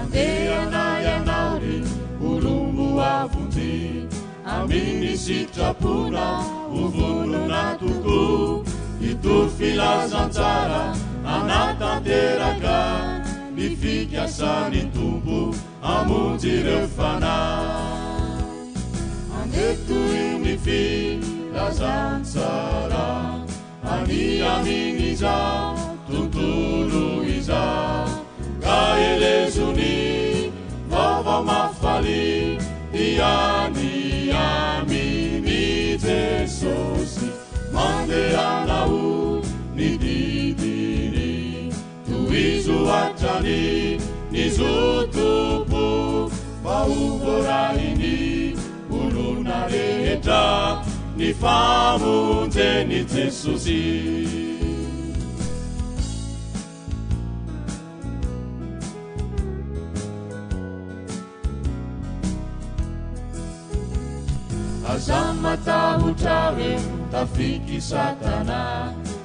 Mandehana ianao ry olom-boavonjy, amin'ny sitraponao ho vonona tokoa hitory filazantsara hanatanteraka ny fikasan'ny Tompo hamonjy ireo fanahy. Andeha torio ny filazantsara any amin'izao tontolo izao, ka elezo ny vaovao mahafaly dia ny amin'i Jesosy. Mandehana ho ny didiny, tohizo hatrany ny zotom-po mba ho voarain'ny olona rehetra ny famonjen'i Jesosy. Aza matahotra re tafik'i Satana,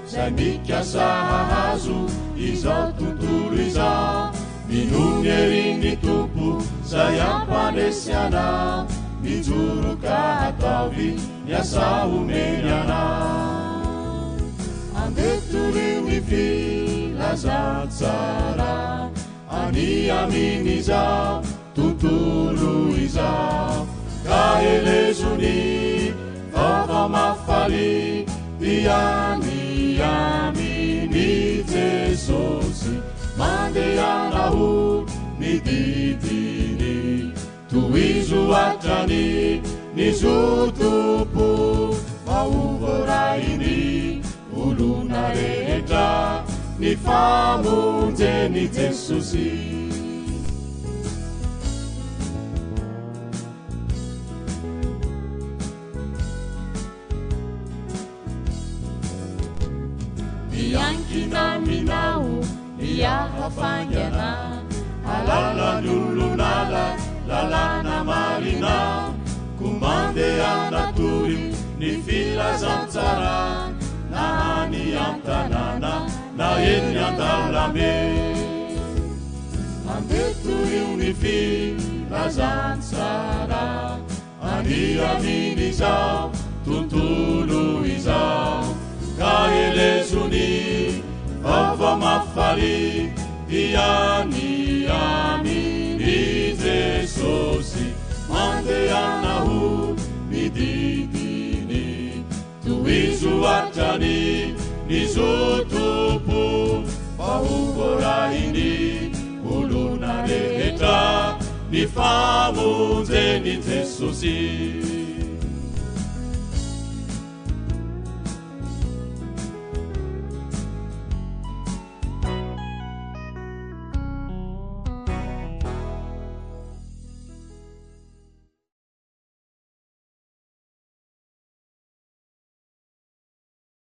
izay mikasa hahazo izao tontolo izao. Minoa ny herin'ny Tompo izay hampandresy anao, mijoro ka ataovy ny asa omeny anao. Andeha torio ny filazantsara any amin'izao tontolo izao, ka elezo ny vaovao mahafaly dia ny amin'i Jesosy. Mandehana ho ny didiny, tohizo hatrany ny zotom-po mba ho voarain'ny olona rehetra ny famonjen'i Jesosy. Miankina aminao ny hahafaingana halala ny olonala lalàna marina, koa mandehana torio ny filazantsara na any an-tanàna na eny an-dalambe. Andeha torio ny filazantsara any amin'izao tontolo izao, ka elezo ny vaovao mahafaly dia ny amin'i Jesosy. Mandehana ho ny didiny, tohizo hatrany ny zotom-po mba ho voarain'ny olona rehetra ny famonjen'i Jesosy.